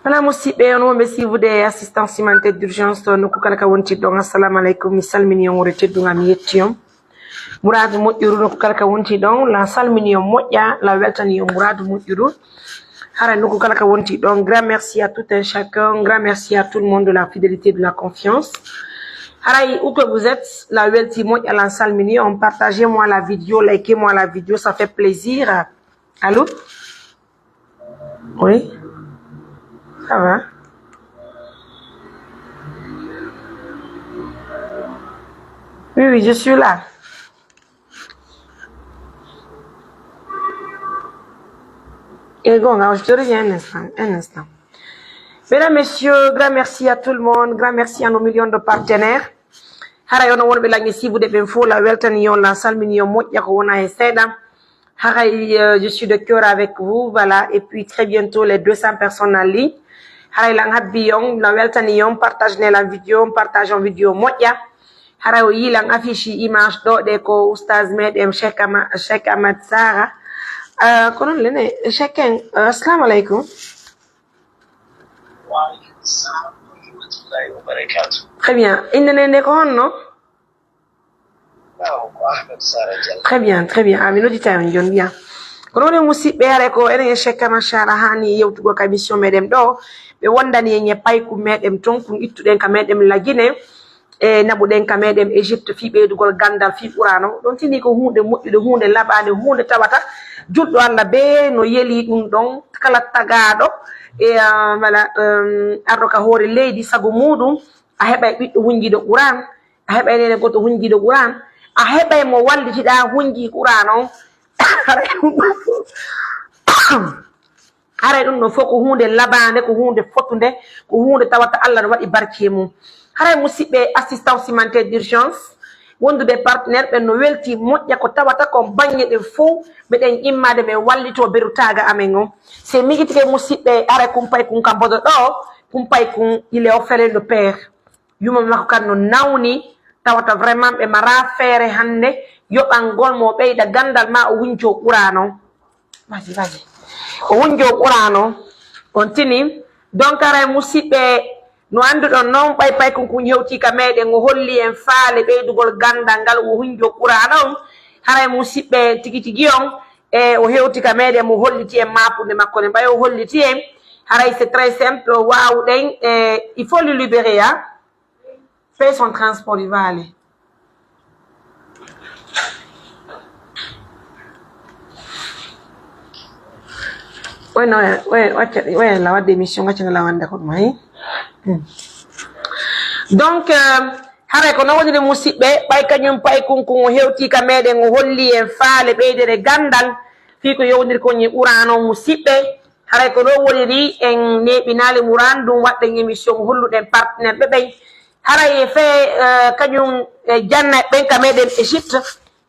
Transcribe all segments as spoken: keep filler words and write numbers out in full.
Voilà, musiɓɓe, on wonɓe siifude assistance humanitaire d'urgence to nokku kala ka wonti ɗon. Assalamu aleykum, mi salmini on, wore teddungal, mi yetti on. Muraadu moƴƴuru nokku kala ka wonti ɗon, la salmini on moƴƴa, la weltani on muraadu moƴƴuru. Haray nokku kala ka wonti ɗon, grand merci à tout un chacun, grand merci à tout le monde de la fidélité, de la confiance. Haray, où que vous êtes, la welti moƴƴa, la salmini on, partagez-moi la vidéo, likez-moi la vidéo, ça fait plaisir. Allô? Oui, ça va. Oui, oui, je suis là. Et bon, je te reviens un instant, un instant. Mesdames, Messieurs, grand merci à tout le monde, grand merci à nos millions de partenaires. Haray onon wonɓe lanƴe siibude ɓen fof, la weltani on, la salmini on moƴƴa ko wona e seeɗa. Haray, euh, je suis de cœur avec vous, voilà. Et puis très bientôt, les deux cents personnes en ligne. Haray lan habbi on, la weltani on, partage ne lan vidéo, partage on vidéo moƴƴa. Haray o yii lan affiche image ɗo ɗe ko Oustaz meɗen Cheikh Ama-, Cheikh Ahmad Sara. Euh, ko non lene, Cheikh en, euh, assalamu aleykum. Wa aleykum salam wa rahmatullahi wa barakatuh. Très bien. Innde nden nde ko honno? Waaw, ko Ahmed Sara Diallo. Très bien, très bien. Ah, mi nodditaa on jooni, bien. Kono onon musiɓɓe, hare ko enen e Cheikh Kama Sara hani yewtugol ka émission meɗen ɗo. Ɓe wondani en e paykum meɗen ton, kun ittuɗen ka meɗen Lagine, e naɓuɗen ka meɗen Égypte, fii ɓeydugol gandal, fii Qur'aana. Ɗon tini ko huunde moƴƴude, huunde laɓaande, huunde tawata julɗo Allah bee no yeli ɗum ɗon, kala tagaaɗo e, ah, wala, em, arɗo ka hoore leydi, sago muuɗum, a heɓay ɓiɗɗo hunjiiɗo Qur'aan, a heɓay neene gooto hunjiiɗo Qur'aan, a heɓay mo wallitiɗaa hunjii Qur'aan on. Haray ɗum ɗon fof, haray ɗum ɗon fof ko huunde labaande, ko huunde fotunde, ko huunde tawata Allah no waɗi barke e mum. Haray musiɓɓe, assistance humanitaire d'urgence, wondude partenaire ɓen no welti moƴƴa ko tawata ko baŋŋe ɗen fof meɗen immaade men wallitoo berutaaga amen on. Si miijitike musiɓɓe, haray kumpay kun ka mbodo ɗo, kumpay kun il est orphelin de père. Yumma makko kan no nawni, tawata vraiment ɓe maraa feere hannde yoɓangol mo o ɓeyda ganndal maa o wunjoo Qur'aana on. Vas-y, vas-y. O wunjoo Qur'aana on, on tini. Donc, haray musiɓɓe, no annduɗon non, ɓay paykun kun hewtii ka meɗen, o holli en faale ɓeydugol ganndal ngal, o wunjoo Qur'aana on. Haray musiɓɓe, tigi tigi on, e o hewti ka meɗen, mo holliti en maapunde makko nden. Ɓay o holliti en, haray c'est très simple, o waawuɗen, e il faut le libérer, hein. Paye son transport, il va aller. Ouais, non, ouais, ouais, ouais, la wadde émission, wacce la wande ko mai. Donc, euh, haray ko no woniri musiɓɓe, ɓay kañum pay kun kun o hewti ka meɗen, o holli en faale ɓeydere gandal, fii ko yowndiri kon e Qur'aana on musiɓɓe. Haray ko ɗo woniri en neeɓinaali muraan ɗum waɗɗen émission holluɗen partenaire ɓe ɓen. Haray e fee, eh, kañum e janna ɓen ka meɗen Égypte,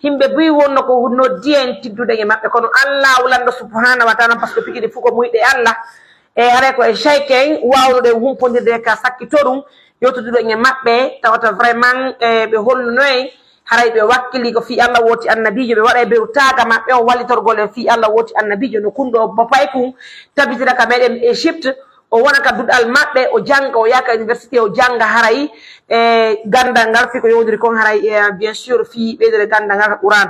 yimɓe buy wonno ko noddi en tidduɗen e maɓɓe, kono Allahu lanɗo subhanahu wa ta'ala, parce que piiji ɗi fof ko muyɗe Allah. E haray ko e cheyke en wawnuɗen humpondirde ka sakkito ɗum, yewtuduɗen e maɓɓe, tawata vraiment, eh, ɓe holluno en, haray ɓe wakkili ko fii Allah wooti annabiijo, ɓe waɗa e bewtaaga maɓɓe on wallitorgol en fii Allah wooti annabiijo, no kunɗo mo paykun tabitira ka meɗen Égypte, o wona ka duɗal maɓɓe, o jannga, o yaha ka université, o jannga haray e ganndal ngal fii ko yowndiri kon haray, e, bien sûr, fii ɓeydere ganndal ngal ka Qur'an.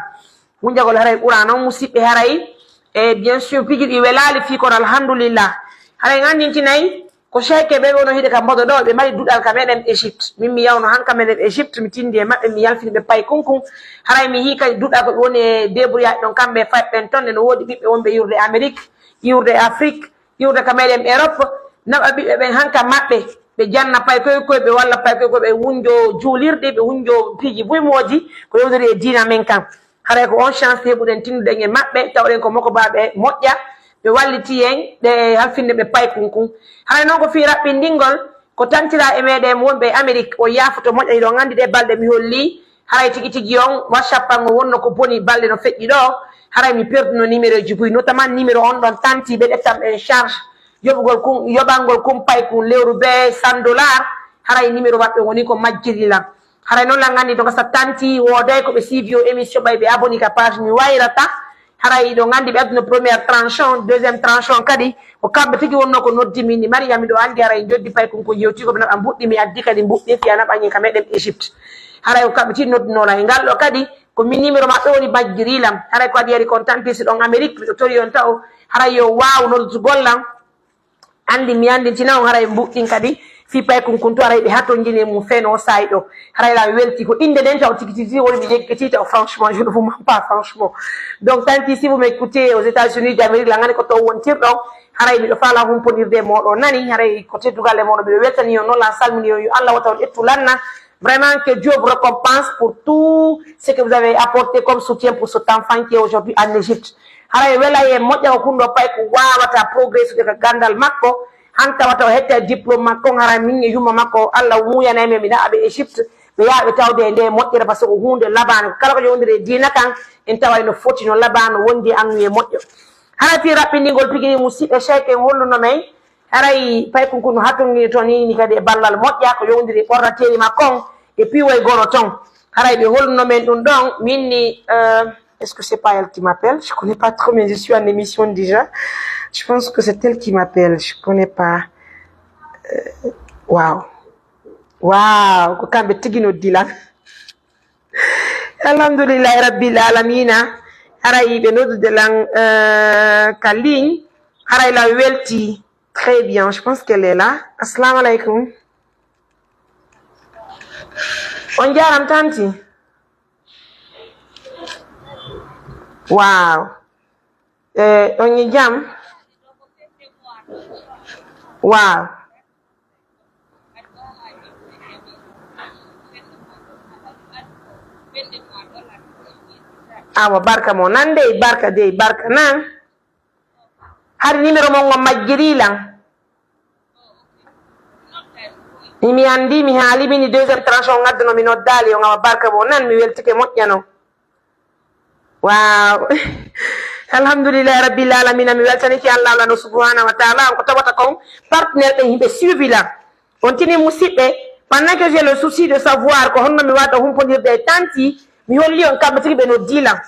Hunjagol haray Qur'an on, musiɓɓe, haray, e, bien sûr, piiji ɗi welaali fii kono, alhamdulillah. Haray en anndintinay, ko seyke ɓe wono hiɗe ka mbodo ɗo, ɓe mari duɗal ka meɗen Égypte. Min mi yawno han ka meɗen Égypte, mi tindi e maɓɓe, mi yalfini ɓe paykun kun. Haray mi yii kadi duɗal ko ɓe woni e débrouillage ɗon, kamɓe e fayɓe ɓen ton, ene woodi ɓiɓɓe wonɓe iwrude Amérique, iwrude Afrique, iwrude ka meɗen Europe, naɓa ɓiɓɓe ɓen han ka maɓɓe, ɓe janna paykoy koy, ɓe walla paykoy koy, ɓe wunjo juulirɗe, ɓe wunjo piiji buy mooji, ko yewndiri e diina men kan. Haray ko on chance heɓuɗen tinduɗen e maɓɓe, tawɗen ko mokobaaɓe moƴƴa, ɓe walliti en, ɓe halfinde ɓe paykun kun. Haray non ko fii raɓɓindingol, ko tantira e meɗen wonɓe Amérique, o yaafoto moƴƴa, hiɗon anndi ɗe balɗe mi holli, haray tigi tigi on, WhatsApp an o wonno ko boni balɗe no feƴƴi ɗo, haray mi perduno numéro ji buy, notamment numéro on ɗon tanti ɓe ƴettan ɓe en charge, yoɓugol kun, yoɓangol kun paykun lewru bee cent dollars, haray numéro maɓɓe woni ko majjiri lan. Haray non lan anndi to gasa tanti, wooday ko ɓe siivi o émission ɓay ɓe abonné ka page mi wayrata. Haray hiɗon anndi ɓe adduno première tranche on, deuxième tranche on kadi, ko kamɓe tigi wonnoo ko noddi min ni, Mariam, miɗo anndi haray njoddi paykun ko yewti ko ɓe naɓa mbuɗɗi, mi addi kadi mbuɗɗi fii a naɓa ñin ka meɗen Égypte. Haray ko kamɓe tigi noddunoo lan. E ngal ɗoo kadi, ko min numéro maɓɓe woni majjiri lan. Haray ko adii ari kon tanti si ɗon Amérique, miɗo tori on taw, haray yo waawu noddugol lan. Anndi mi anndintina on haray mbuɗɗin kadi fii paykun kun to haray ɓe hatonjini e mum feno say ɗo. Haray lan welti ko innde nden taw tigi tigi woni mi yeggitii taw franchement, je ne vous mens pas franchement. Donc, tanti, si vous m'écoutez aux États-Unis d'Amérique, lan anndi ko to wontirɗon, haray miɗo faalaa humpondirde e mooɗon nani, haray ko teddungal e mooɗon, miɗo weltani on non lan salmini on, yo Allah wata on ƴettu lan na. Vraiment, que Dieu vous récompense pour tout ce que vous avez apporté comme soutien pour cet enfant qui est aujourd'hui en Égypte. Haray welay e moƴƴa ko kun ɗoo payku waawata progressude ka ganndal makko, han tawata o hetta e diplôme makko on, haray min e yumma makko, Allah muuyanay men, mi naɓa ɓe Égypte, ɓe yaha ɓe tawde e nde moƴƴere, parce que ko huunde labaande, ko kala ko yowndiri e diina kan, en taway no foti, no labaa, no wondi e annuye moƴƴo. Haray fii raɓɓinɗingol tigi ni, musiɓɓe, Cheikh en holluno men, haray paykun kun no hatonjini ton ni, ni kadi e ballal moƴƴa, ko yowndiri e ɓornateeri makko on, e piiwoy gono ton. Haray ɓe holluno men ɗun ɗon, min ni, euh, est-ce que c'est pas elle qui m'appelle? Je connais pas trop, mais je suis en émission déjà. Je pense que c'est elle qui m'appelle. Je connais pas. Euh, waaw. Waaw, ko kamɓe tigi noddi lan. Alhamdulillahi Rabbil Alamina. Haray ɓe noddude lan, euh, ka ligne. Haray lan welti. Très bien, je pense qu'elle est là. Assalamu alaikum. On jaaraama tanti. Waaw. Eh, on e jam? Waaw. Awa, barka mo nan dey, barka dey, barka nan. Hari numéro mon on majjiri lan. Mi, mi anndi, mi haali, min ni deuxième tranche on adduno, mi noddaali on, awa barka mo nan, mi weltike moƴƴa non. Waaw. Alhamdulillahi Rabbil Alamina, mi weltanike Allah, Allah no subhanahu wa ta'ala, on ko tawata kon partenaire ɓen himɓe suivi lan. On tini musiɓɓe, pendant que j'ai le souci de savoir ko honno mi waawata humpondirde e tanti, mi holli on kamɓe tigi ɓe noddi lan.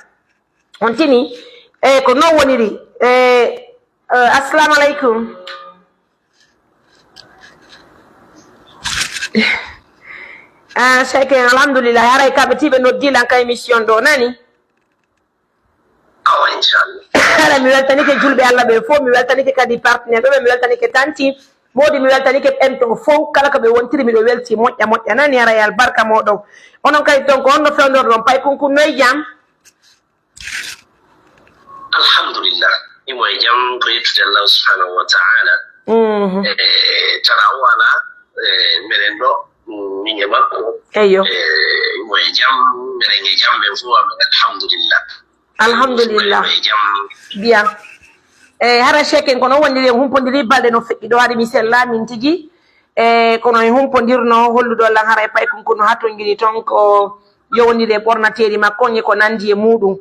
On tini, e ko non woniri. E, e, assalamu alaikum. Ah, Cheikh, alhamdulillah. Haray kamɓe tigi ɓe noddi lan ka émission ɗo, nani? Awa, inchallah. Haray mi weltanike julɓe Allah ɓe fof, mi weltanike kadi partenaire ɓe, mi weltanike tanti. Modi mi weltanike ɓen to fof, kala ko ɓe wontiri, miɗo welti moƴƴa, moƴƴa, nani? Haray albarka moɗon. Onon kadi ton ko honno fewndorɗon paykun kun, no e jam? Alhamdulillah. Himo e jam, ko yettude Allah subhanahu wa ta'ala. Mhm. E, tara o wala, e, menen ɗo, mm, min e makko. Eyyo. E, himo e jam, menen e jam, men fof amen, alhamdulillah. Alhamdulillah. Himo e jam. Bien. E, hara Cheikh en ko non woniri, en humpondiri balɗe no feƴƴi ɗo, hari mi sella min tigi. E, kono en humpondirno holluɗo lan haray paykun kun no hatonjini ton ko yowondiri e ɓornateeri makko on e ko nandi e muɗum.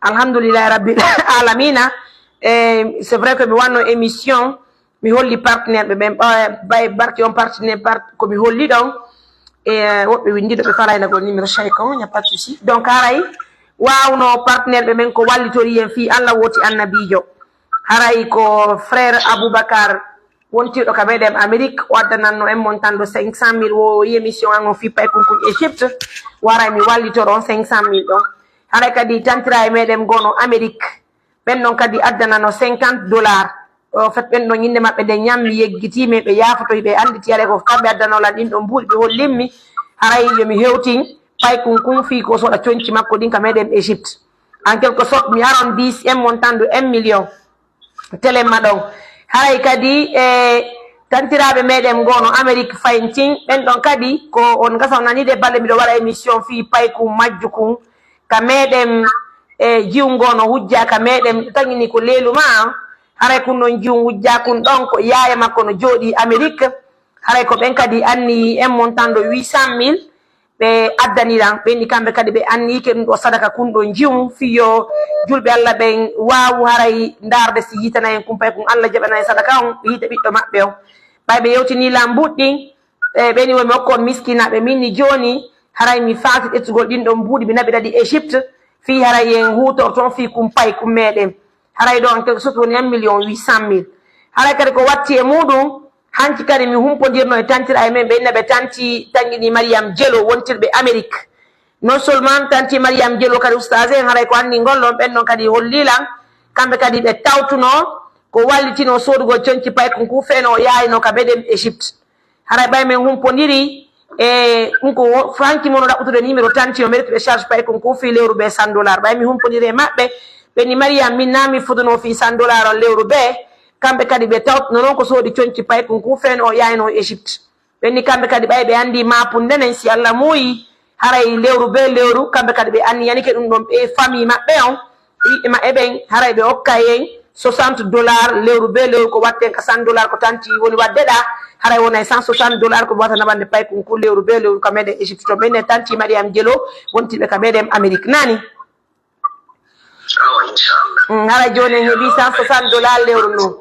Alhamdulillahi Rabbil Alamina. E, c'est vrai que mi wanno émission, mi holli partenaire ɓe ɓen, ɓa-, bay-, barki on partenaire part-, ko mi holli ɗon. E, woɓɓe winndi ɗo ɓe falaynagol numéro Cheikh on, y a pas de souci. Donc, haray waawno partenaire ɓe ɓen ko wallitori en fii Allah wooti annabiijo. Haray ko frère Aboubacar wontirɗo ka meɗen Amérique, o addananno en montant de cinq cent mille, wo yi émission an on fii paykun kun Égypte, waray mi wallitoro on cinq cent mille ɗon. Haray kadi tantiraaɓe meɗen gono Amérique, ɓen ɗon kadi addanano cinquante dollars. En fait, ɓen ɗon innde maɓɓe ɗen ñammi, yeggitii, mais ɓe yaafotoyi, ɓe annditi haray ko kamɓe addanoo lan ɗin ɗon mbuuɗi, ɓe hollimmi. Haray yo mi hewtin paykun kun fii ko soɗa conci makko ɗin ka meɗen Égypte. En quelque sorte, mi arondis en montant de un million. Telemma ɗon. Haray kadi, e, tantiraaɓe meɗen ngono Amérique fayin tin, ɓen ɗon kadi ko on gasa on nani de balɗe miɗo waɗa émission fii paykun majju kun ka meɗen, e, jiwungo no hujja ka meɗen, taŋini ko leelu ma, haray kun ɗon jiwun hujja kun ɗon ko yaaya makko no jooɗi Amérique. Haray ko ɓen kadi anni en montant de huit cent mille. Ɓe addani lan, ɓen ni kamɓe kadi ɓe anniyike ɗum ɗo sadaka kun ɗo njiwun, fiyo julɓe Allah ɓen waawu haray ndaarde si yiitana en kun, pay kun Allah jaɓana en sadaka on, yiite ɓiɗɗo maɓɓe on. Ɓay ɓe yewtini lan mbuuɗi ɗin, e ɓen ni woni mi hokka on miskinaaɓe. Min ni jooni, haray mi faati ƴettugol ɗin ɗon mbuuɗi, mi naɓira ɗi Égypte, fii haray en huutorton fii kun paykun meɗen. Haray ɗo en quelque sorte woni un million huit cent mille. Haray kadi ko watti e muɗum, hanki kadi mi humpondirno e tantiraɓe men ɓe inna ɓe tanti tanguini Mariam Dielo wontirɓe Amérique. Non seulement tanti Mariam Dielo kadi ustaas en haray ko anndi ngol ɗon ɓen ɗon kadi holli lan, kamɓe kadi ɓe tawtuno ko wallitino soodugol conci paykun kun feno o yaayino ka meɗen Égypte. Haray ɓay men humpondiri e ɗum ko wo-, hanki mono ɗaɓɓutude numéro tanti o mérite ɓe charge paykun kun fii lewru ɓe cent dollars. Ɓay mi humpondiri e maɓɓe, ɓe ni Mariam min naa mi foduno fii cent dollars on lewru ɓe, kamɓe kadi ɓe tawtuno non ko soodi conci paykun kun feno o yaayino Égypte. Ɓen ni kamɓe kadi ɓay ɓe anndi maapunde nden si Alla muuyi, haray lewru bee lewru, kamɓe kadi ɓe anniyanike ɗum ɗon ɓe famille maɓɓe on, ɓiɓɓe maɓɓe ɓen, haray ɓe okkay en soixante dollars lewru bee lewru, ko watten ka cent dollars ko tanti woni wadde ɗa, haray wonay cent soixante dollars ko ɓe wata naɓande paykun kun lewru bee lewru ka meɗen Égypte to ɓen ne tanti Mariam Dielo wontiɓe ka meɗen Amérique nani. Awa, inchallah. Mm, hara jooni en heɓii cent soixante dollars lewru ndun.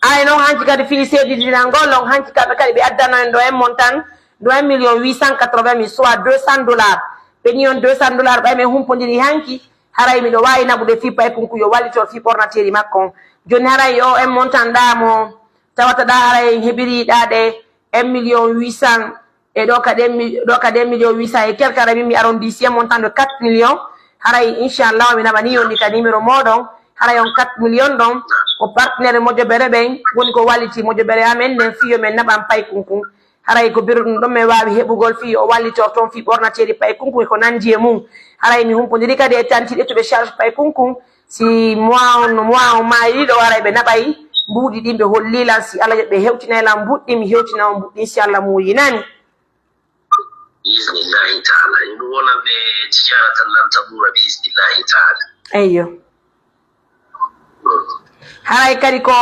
Ay non hanki kadi fii seedidinal ngol on, hanki kamɓe kadi ɓe addano en ɗo un montant, ɗo un million huit cent quatre-vingt mille, soit deux cents dollars. Ɓe ni on deux cents dollars ɓay men humpondiri hanki, haray miɗo waawi naɓude fii paykun kun yo wallitor fii ordinateur makko on. Jooni haray o un montant ɗa mo tawata ɗa haray en heɓiri ɗa ɗe un million huit cents, e ɗo ka ɗen mi-, ɗo ka ɗen million huit cents et quelque, haray min mi arondissii en montant de quatre millions. Haray inchallah mi naɓanii on ɗi ka numéro mooɗon. Haray on quatre millions ɗon ko partenaire mojobere ɓen woni ko walliti mojobere amen nden fii yo men naɓan paykun kun. Haray ko biro ɗum ɗon men waawi heɓugol fii yo o wallitor ton fii ordinateur paykun kun e ko nanndi e mum. Haray mi humpondiri kadi e tanti ƴettuɓe charge paykun kun. Si mois on, no mois on maayi ɗo, haray ɓe naɓay mbuuɗi ɗin, ɓe holli lan si Alla jaɓi ɓe hewtinay lan mbuuɗi ɗin, mi hewtina on mbuuɗi ɗin si Alla muuyi nani. Bismillahi taala. Ɗum wonande tijaratan lan tabuura bismillahi taala. Eyyo. Haray kadi ko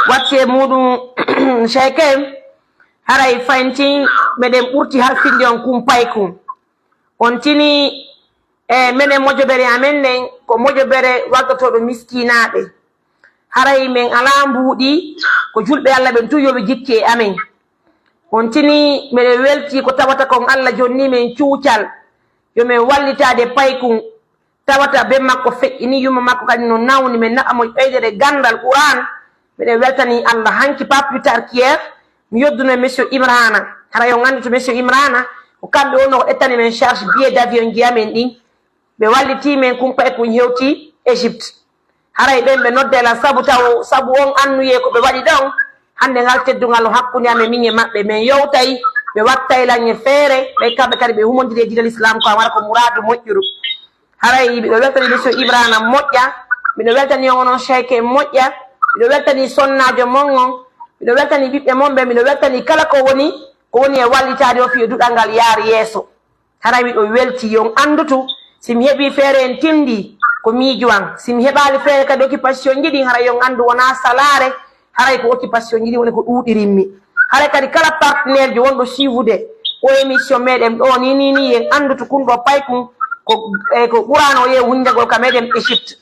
watti e muɗum, Cheikh en, haray fayntin meɗen ɓurti halfinde on kun paykun. On tini e menen mojobere amen nden, ko mojobere waltotooɗo miskinaaɓe. Haray men alaa mbuuɗi, ko julɓe Alla ɓen tun yo ɓe jikki e amen. On tini meɗen weltii ko tawata kon Alla jonni men cuucal, yo men wallitaade paykun. Tawata ben makko feƴƴini, yumma makko kadi no nawni, men naɓa mo ɓeydere ganndal Qur'an. Miɗen weltanii Alla. Hanki, pas plus tard qu'hier, mi yodduno e Monsieur Imrana. Haray on anndu to Monsieur Imrana, ko kamɓe wonno ko ƴettani men charge billet d'avion ji amen ɗin. Ɓe wallitii men, kumpa e kun hewti Égypte. Haray ɓen ɓe nodde lan sabu taw, sabu on annuyee ko ɓe waɗi ɗon. Hannde ngal teddungal no hakkunde amen min e maɓɓe. Men yewtay, ɓe wattay lan e feere, ɓay kamɓe kadi ɓe humondiri e diina Lislaam ko a wara ko muraadu moƴƴuru. Haray miɗo weltanii Monsieur Ibrahima moƴƴa, miɗo weltanii on onon Cheikh en moƴƴa, miɗo weltanii sonnaajo mon on, miɗo weltanii ɓiɓɓe mon ɓe, miɗo weltanii kala ko woni, ko woni e wallitaade o fii yo duɗal ngal yaar yeeso. Haray miɗo weltii, yo on anndu tun, si mi heɓii feere en tinndii, ko miijo an. Si mi heɓaali feere kadi occupation ji ɗin, haray yo on anndu wonaa salaare, haray ko occupation ji ɗin woni ko ɗuuɗirimmi. Haray kadi kala partenaire jo wonɗo suivude o émission meɗen ɗo ni, ni, ni, en anndu to kun ɗo paykun ko, e ko Qur'aana o yehi hunndagol ka meɗen Égypte.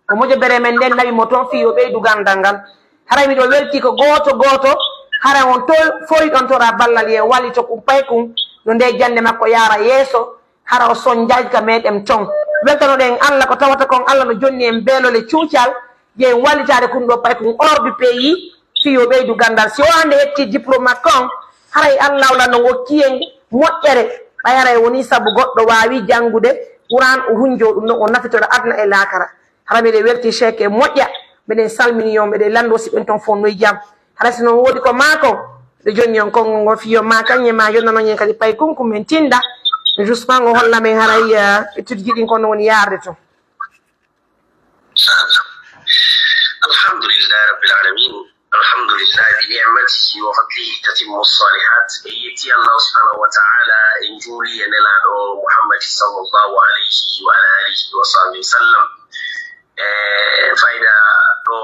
Ko mojobere men nden nawi mo ton fii yo ɓeydu ganndal ngal. Haray miɗo weltii ko gooto gooto, haray on to fori ɗon tora ballal ye wallito kun paykun no nde jannde makko yaara yeeso. Hara o sonjaaki ka meɗen ton. Weltanoɗen Alla ko tawata kon Alla no jonni en beelole cuucal, yo en wallitaade kun ɗo paykun hors du pays, fii yo ɓeydu ganndal. Si o hannde heɓtii diplôme makko on, haray Alla wala no wokki en moƴƴere, ɓay haray wonii sabu goɗɗo waawi janngude Qur'an, o hunjoo ɗum ɗon, o nafitora aduna e laakara. Hara miɗen weltii Cheikh e moƴƴa, miɗen salmini on, miɗen lanndoo si ɓen ton fof no e jam. Hara si non woodi ko maa kon, miɗo jonni on konngol ngol fii yo maa kan e maa yonnanon en kadi paykun kun men tinnda. Justement ngo holla men haray, eh, étude ji ɗin ko no woni yaarde ton. Alhamdulillahi Rabbil Alamin. Alhamdulillahi bi ni'matihi wa fadlihi tatimmu salihat. En yetti Allah subhanahu wa ta'ala, en juuli e Nelaaɗo Muhammad sallallahu alayhi wa ala alihi wa sahbihi wa sallam. E fayda ɗo,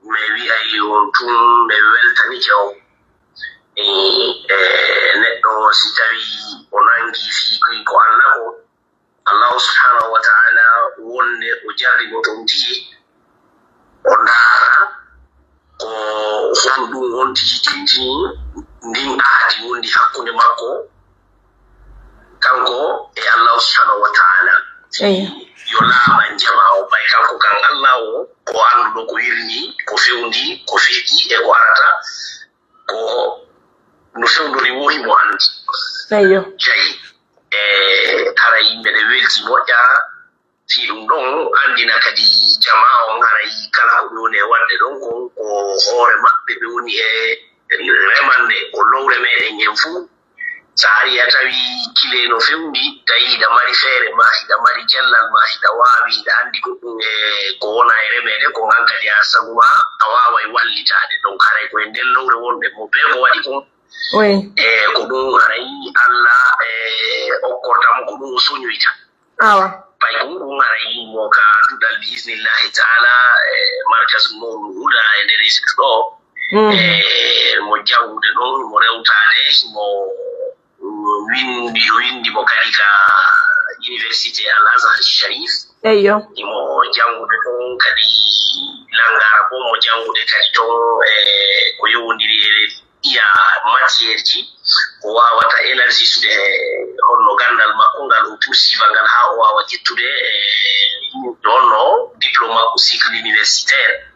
mi wi'ay on tun, mi weltanike on. E, e neɗɗo si tawi o nangi fii ko Allah ko, Allahu subhanahu wa ta'ala wonde o jarriboto ndiye, o ndaara ko honɗum on tigi tintini ndin ahdi wondi hakkunde makko kanko e Allahu subhanahu wa ta'ala. Eyo. Yo laaɓan jamaa o, ɓay kanko kan Allah o, ko annduɗo ko wirnii, ko fewndii, ko feƴƴi e ko arata, ko no fewndori woo himo anndi. Eyo. Jayi, e, haray yimɓe ɓe welti moƴƴa, fii ɗum ɗon anndina kadi jamaa on haray kala ko ɓe woni e waɗde ɗon kon, ko hoore maɓɓe ɓe woni e remande, ko lowre meɗen en fuu. So a arii a tawii kile no fewndi, tawi hiɗa mari feere maa, hiɗa mari cellal maa, hiɗa waawi, hiɗa anndi goɗɗum e ko wona e remeede kon, an kadi a sago maa, a waaway wallitaade. Donc haray ko e nden lowre wonɗen mo bee ko waɗi kon. Oui. E ko ɗum haray Allah, e, okkorta mo ko ɗum o soñoyta. Awa. Pay ko ɗum haray mo ka duɗal bi iznillahi taala, e, Markaz Nurul Huda e nder Égypte ɗo. Mm. E, mo janngude ɗon, mo rewtaade, mo windi, windi mo kadi ka Université Al Azhar Sharif. Eyo. Imo janngude ɗon kadi langue arabe, mo janngude kadi ton, e, ko yowondiri e iya matière ji, o waawata élargisude honno ganndal makko ngal, o poursuiva ngal haa o waawa ƴettude, e, honno diplôme makko cycle universitaire.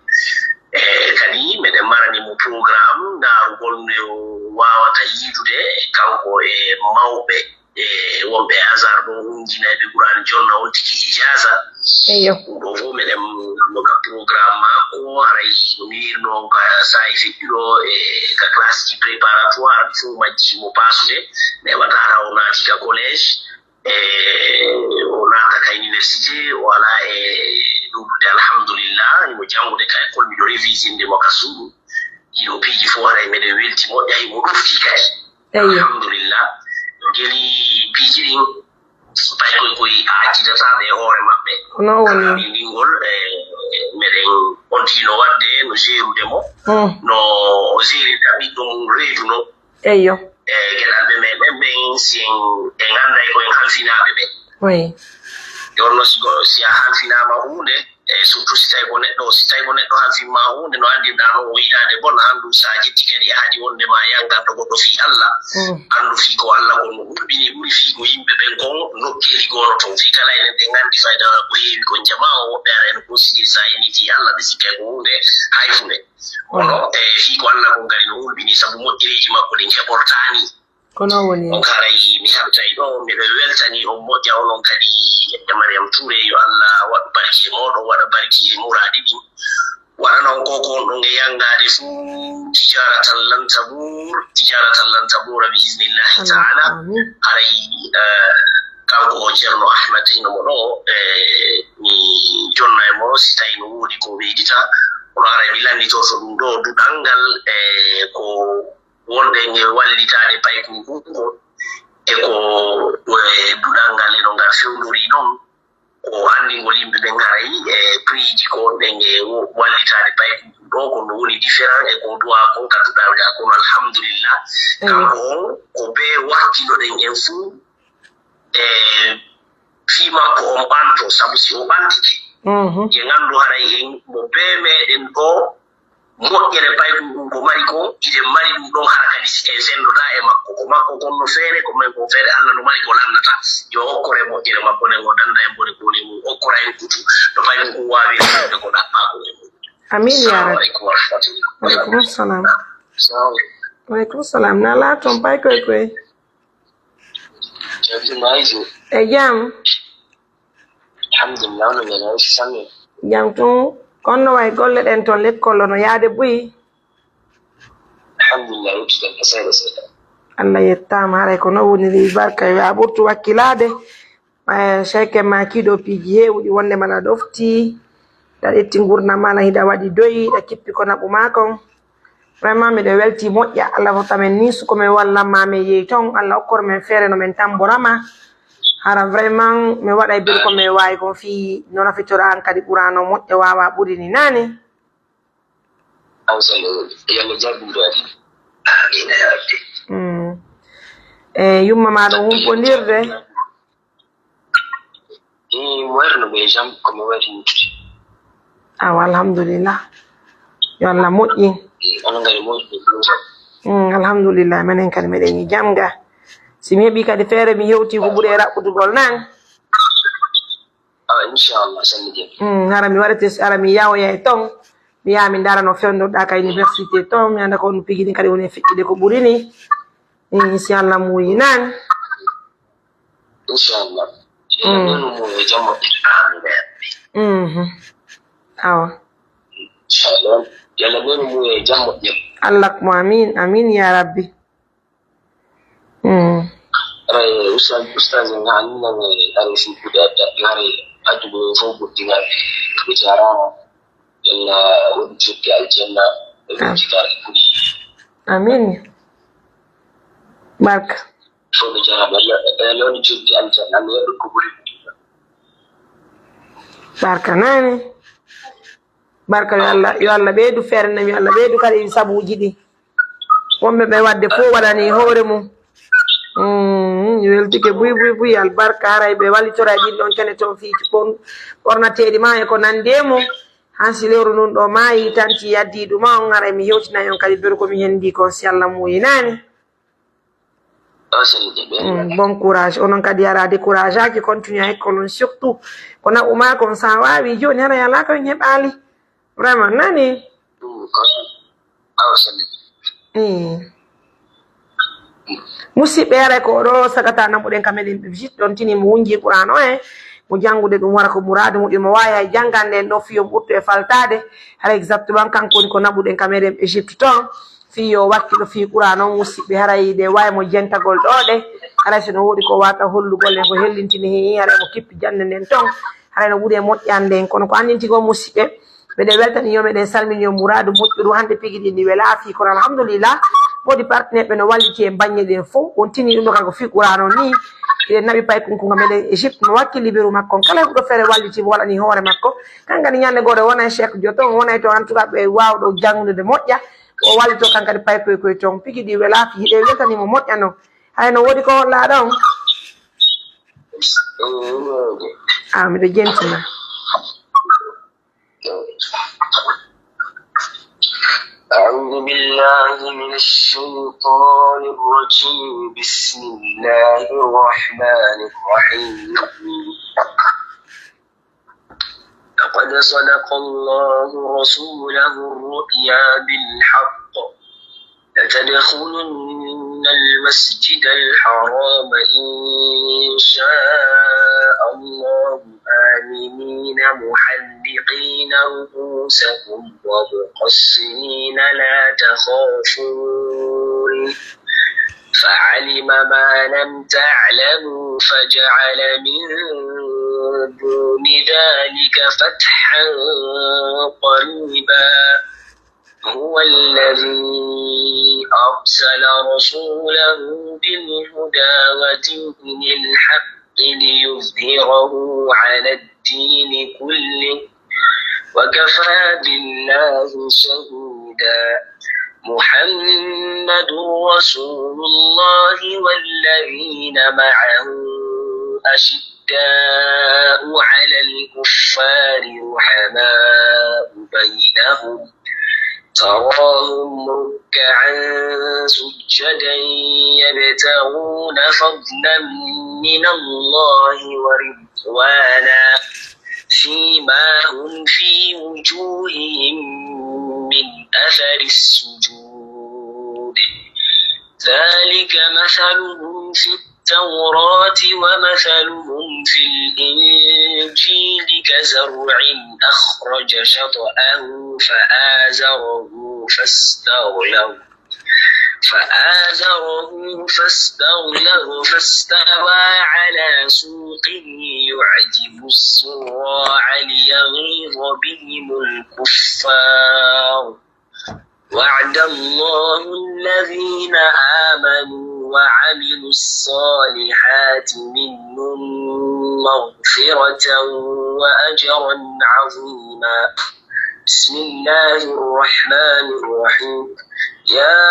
E, kadi meɗen marani mo programme ndaarugol no waawata yiidude kanko e mawɓe, e, wonɓe e Azhar ɗo hunjinayɓe Qur'an jonna on tigi ijaza. Eyo. Ɗum ɗo fof meɗen no ka programme makko, haray no wiirno ka saa'i feƴƴuɗo e ka classe ji préparatoire ɗi fof majji mo paasude, nde wata hara o naati ka collège, e o naata ka université, o alaa e ɗuuɗude, alhamdulillah, himo janngude ka école, miɗo révisinde mo ka suudu. Ɗiɗo piiji fof haray meɗen welti moƴƴa, himo ɗofti kay. Eyo. Alhamdulillah. Ngeli piiji ɗin, pay koy koy a accidataa ɓe e hoore maɓɓe. Ko non woni. Ɓe ndingol, e, meɗen on tigi no waɗde, no jeerude mo. Mm. No o jeerirta ɓiɗɗo mum reedu non. Eyo. E geɗalɓe meɗen ɓen, si en, en annday ko en halfinaaɓe ɓen. Oui. Jooni non, si go-, si a halfinaama huunde, e surtout si tawi ko neɗɗo, si tawi ko neɗɗo halfinma huunde, no anndirɗaa non o yiɗaade bon, anndu so a ƴetti kadi aadi wonde ma yanganto goɗɗo fii Allah, mm, anndu fii ko Allah kon no hulɓini ɓuri fii ko yimɓe ɓen kon nokkeeli goono ton. Fii kala enen ɗen anndi fayda ko heewi kon jamaa o, woɓɓe ara ene considéré so a initi Allah, ɓe sikkay ko huunde hayfunde. Kono, e, fii ko Allah kon kadi no hulɓini, sabu moƴƴereeji makko ɗin heɓortaani. Ko non woni. On haray mi habtay ɗo, miɗo weltani on moƴƴa onon kadi, e Mariam Touré, yo Allah waɗu barki e mooɗon, waɗa barki e muraaɗi ɗin. Waɗana on ko ko on ɗon e yangaade fuu, tijaratan lan tabuur, tijaratan lan tabuura bi iznillahi taala. Amin. Haray, eh, kanko o Ceerno Ahmad hino mo ɗo, eh, mi jonna e mo, si tawi no woodi ko ɓeydita, kono haray mi lannditoto ɗum ɗo duɗal ngal, eh, ko wonɓe e wallitaade paykun kun, e ko, e duɗal ngal e no ngal fewndori non, ko anndingol yimɓe ɓen haray e prix ji ko wonɓe e wallitaade paykun kun ɗo, ko no woni différent e ko du'a kon ka duɗal ngal. Kono alhamdulillah, kanko on ko bee wakkilo ɗen en fuu e fii makko on ɓanto, sabu si o ɓantike, mhm, en anndu haray en mo bee meɗen ɗo, moƴƴere paykun kun ko mari kon, hiɗen mari ɗum ɗon hara kadi si en senndodaa e makko. Ko makko kon no feere, ko men kon feere, Allah no mari ko lannata. Yo okkor en moƴƴere makko nden, o dannda en bone koni mum, okkora en kutu no paykun kun waawiri wonde ko ɗaɓɓaa kon e mum. Amin, yaa Rabbi. Assalamu aleykum wa rahmatullah. Wa aleykum salam. Salamu aleykum. Wa aleykum salam. Na laaton pay koy koy. Jam tun, maa hijo? E jam. Alhamdulillah, onon ñande on si sanne. Jam tun, kono no wayi golle ɗen ton lekkol no yaade buy? Alhamdulillah, yettude ko seeɗa seeɗa. Allah yettaama, haray ko no woniri barka, yo a ɓurtu wakkilaade. Eh, Cheikh ma kiiɗo piiji heewuɗi wonde mana ɗofti, ɗa ƴetti ngurndan ma, hiɗa waɗi doyi, ɗa kippi ko naɓu ma kon. Vraiment, miɗo welti moƴƴa. Allah hokka men ni suko men wallan ma men yehi ton. Allah okkor men feere no men tambora ma. Hara vraiment, mi waɗay bir ko men waawi kon fii no nafitora an kadi Qur'an o moƴƴa waawa ɓuri ni naane. An sallu, Yalla jaggu ɗo adi. Amin ya Rabbi. Mm. E yumma ma ɗo humpondirde. Ii, mo wayruno ɓe jam, ko mo wayri yimtude. Awa, alhamdulillah. Yo Allah moƴƴin. Ii, onon ngari moƴƴi. Mm, alhamdulillah, menen kadi meɗen e jam ga. Si mi heɓi kadi feere mi hewti ko ɓuri e raɓɓutugol nan. Inchallah, Samba Dieng. Mm, hara mi waɗete, hara mi yawoya e ton. Mi yaha mi ndaara no fewndorɗaa ka université ton. Mi annda ko on pigi ɗin kadi woni e feƴƴude ko ɓuri ni. Inchallah, muuyinaani. Inchallah. Yalla Mm. Menu mo e jam moƴƴere. Mhm. Awa. Inchallah. Yalla Menu mo e jam moƴƴere. Allah ko mo amin, amin ya Rabbi. Mm. Aray, ustaz, ustaz, nga anndi nan, aray, si kuɗi adda, aray, addugo fof goɗɗi ngal. Ɓe jaaraama. Yalla waɗu jokki aljanna, e Ah. jikare kuɗi. Amin. Barka. Fof ɓe jaaraama. Yalla, yalla waɗu jokki aljanna, mi waɗu ko ɓuri. Barka nani. Barka yo Allah, yo Allah ɓeydu feere nden, yo Allah ɓeydu kadi sabuuji ɗi. Wonɓe ɓe waɗde fof waɗani hoore mum. Mm, mi weltike buy, buy, buy, albarka, haray ɓe wallitora e ɗin ɗon kene toon fii ɓon-, ɓornateeɗi ma e ko nandi e mum. Hansi lewru ndun ɗo maayi, tanti yaddi ɗuma on, haray mi hewtinay on kadi beru ko mi hendi kon si Allah muuyinaani. Awa sellude ɓe. Mm, bon courage. Onon kadi hara décourageaki, continue e école on surtout. Ko naɓu ma kon sa waawi jooni hara yalaa ko en heɓaali. Vraiment, nani? Mm, kasu. Awa sellude. Mm. Musidɓe, haray ko ɗo sagata naɓuɗen ka meɗen Égypte, ɗon tini mo wunji Qur'an o e mo janngude ɗum wara ko muraadu muɗum, mo waawi hay janngande en ɗo fii yo mo ɓuttu e faltaade. Haray exactement kanko woni ko naɓuɗen ka meɗen Égypte ton. Fii yo wakkilo fii Qur'an on, musidɓe, haray ɗe waawi mo jentagol ɗoo ɗe. Haray si no woodi ko waata hollugol en ko hellintini hee, haray mo kippi jannde nden ton. Haray no ɓuri e moƴƴande en. Kono ko anndinti ko, musidɓe, meɗen weltani yo meɗen salmini yo muraadu moƴƴuru hannde pigi ɗin ɗi welaa fii kono alhamdulillah. Woodi partenaire ɓe no walliti en baŋŋe ɗen fow. On tini ɗum ɗo kanko fii Qur'an on nii. Hiɗen naɓi paykunkunga meɗen Égypte no wakkili beru makko on. Kala heɓuɗo feere walliti mo waɗani hoore makko. Kankadi ñannde gooto wonay Cheikh Diop ton, wonay to en tout cas ɓe waawɗo janngude moƴƴa. O wallito kankadi paykoy koy ton. Pigi ɗi welaa fii hiɗen weltani mo moƴƴa non. Hay no woodi ko hollaa ɗon? Ah, miɗo jentina. أعوذ بالله من الشيطان الرجيم. بسم الله الرحمن الرحيم. لقد صدق الله رسوله الرؤيا بالحق. لتدخلن المسجد الحرام إن شاء الله آمنين محلقين رؤوسكم ومقصرين لا تخافون فعلم ما لم تعلموا فجعل من دون ذلك فتحا قريبا. هو الذي أرسل رسوله بالهدى ودين الحق ليظهره على الدين كله وكفى بالله شهيدا. محمد رسول الله والذين معه أشداء على الكفار رحماء بينهم تراهم ركعا سجدا يبتغون فضلا من الله ورضوانا سيماهم في وجوههم من أثر السجود ذلك مثلهم في التوراة ومثلهم في الإنجيل كزرع أخرج شطأه فآزره فاستغلظ فآزره فاستغلظ فاستوى على سوقه يعجب الزراع ليغيظ بهم الكفار. وعد الله الذين آمنوا وعملوا الصالحات منهم مغفرة وأجرا عظيما. بسم الله الرحمن الرحيم. يا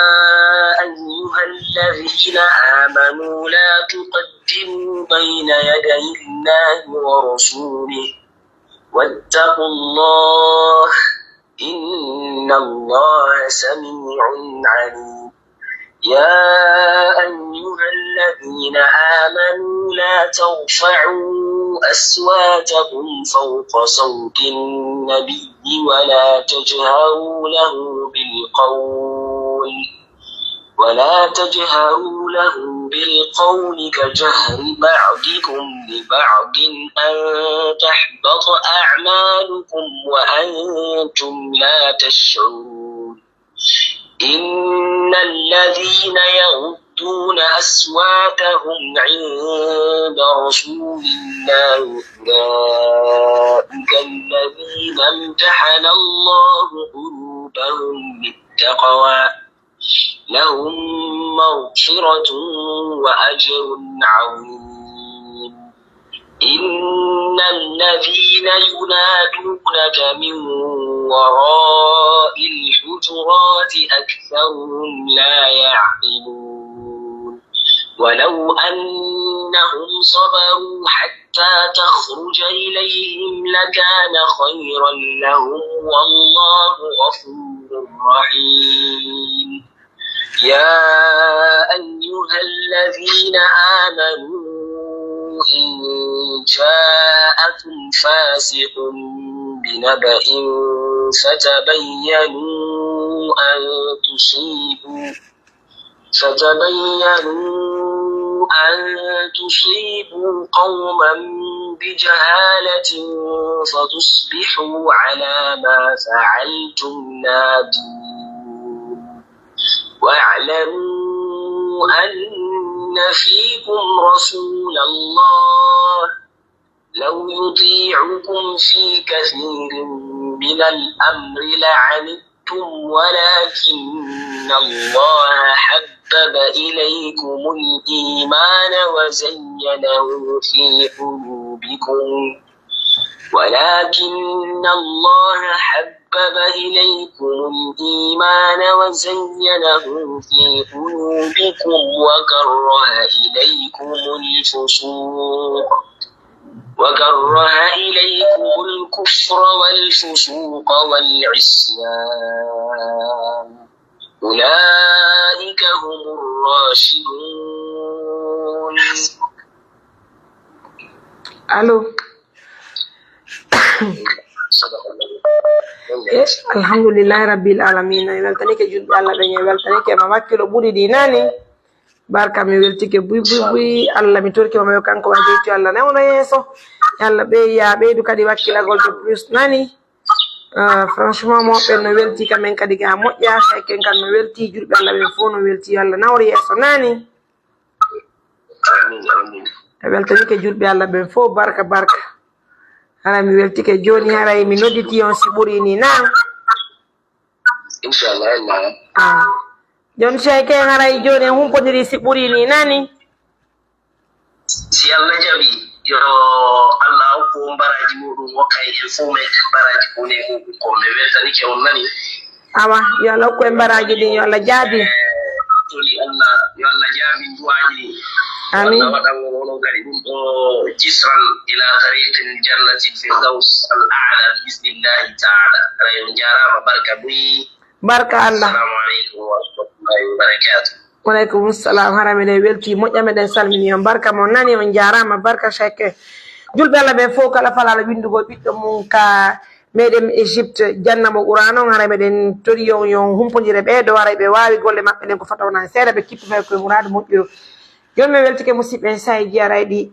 أيها الذين آمنوا لا تقدموا بين يدي الله ورسوله واتقوا الله إن الله سميع عليم. يا أيها الذين آمنوا لا ترفعوا أصواتكم فوق صوت النبي ولا تجهروا له بالقول ولا تجهروا له بالقول كجهر بعضكم لبعض أن تحبط أعمالكم وأنتم لا تشعرون. إن الذين يغضون أصواتهم عند رسول الله أولئك الذين امتحن الله قلوبهم للتقوى لهم مغفرة وأجر عظيم. إن الذين ينادونك من وراء الحجرات أكثرهم لا يعقلون. ولو أنهم صبروا حتى تخرج إليهم لكان خيرا لهم والله غفور رحيم. يا أيها الذين آمنوا إن جاءكم فاسق بنبأ فتبينوا أن تصيبوا فتبينوا أن تصيبوا قوما بجهالة فتصبحوا على ما فعلتم نادمين. واعلموا أن فيكم رسول الله لو يطيعكم في كثير من الأمر لعنتم ولكن الله حبب إليكم الإيمان وزينه في قلوبكم ولكن الله حبب إليكم الإيمان وزينه في قلوبكم وكره إليكم الفسوق وكره إليكم الكفر والفسوق والعصيان أولئك هم الراشدون. Allo. Eh, alhamdulillahi rabbil alamin. En weltanike julɓe Allah ɓen, en weltanike ma wakkilo ɓuri ɗi nani. Barka, mi weltike buy buy buy. Allah, mi torike ma, yo kanko ma jeytu, Allah newno yeeso. Yo Allah ɓey ya ɓeydu kadi wakkilagol de plus nani. Ah, franchement, mo ɓen no welti ka men kadi ga moƴƴa, hay ken kan no welti, julɓe Allah ɓen fof no welti, yo Allah nawor yeeso nani. Amin, amin. A weltanike julɓe Allah ɓen fof, barka, barka. Hara mi weltike jooni, haray mi nodditi on si ɓuri ni na. Inchallah, Allah. Ah. Jooni si hay ken haray jooni en humpondiri si ɓuri ni nani. Si Allah jaɓi, yo Allah hokku on baraaji muɗum, hokka en fof meɗen baraaji ko woni e muɗum ko. Mi weltanike on nani. Awa, yo Allah hokku en baraaji ɗin, yo Allah jaabi. Toli Allah, yo Allah jaabi du'aaji ɗin. Yo Amin. Allah waɗan on onon kadi ɗum ɗo jisran ila tariqil jannati firdaus al a'la bi iznillahi ta'ala. Haray on jaaraama, barka buy. Barka Allah. Assalamu alaikum wa rahmatullahi wa barakatuh. Waleykum salam. Hara miɗen welti moƴƴa, miɗen salmini on. Barka mon nani, on jaaraama. Barka Cheikh. Julɓe Allah ɓen fof, kala falaaɗo winndugol ɓiɗɗo mum ka meɗen Égypte, janna mo Qur'an on, hara meɗen tori on, yo on humpondire ɓe, ɗo haray ɓe waawi golle maɓɓe ɗen ko fota wona seeɗa, ɓe kippa ɓe koye muraadu moƴƴuru. Jooni mi weltike musidɓe, saa'i jiya rayɗi,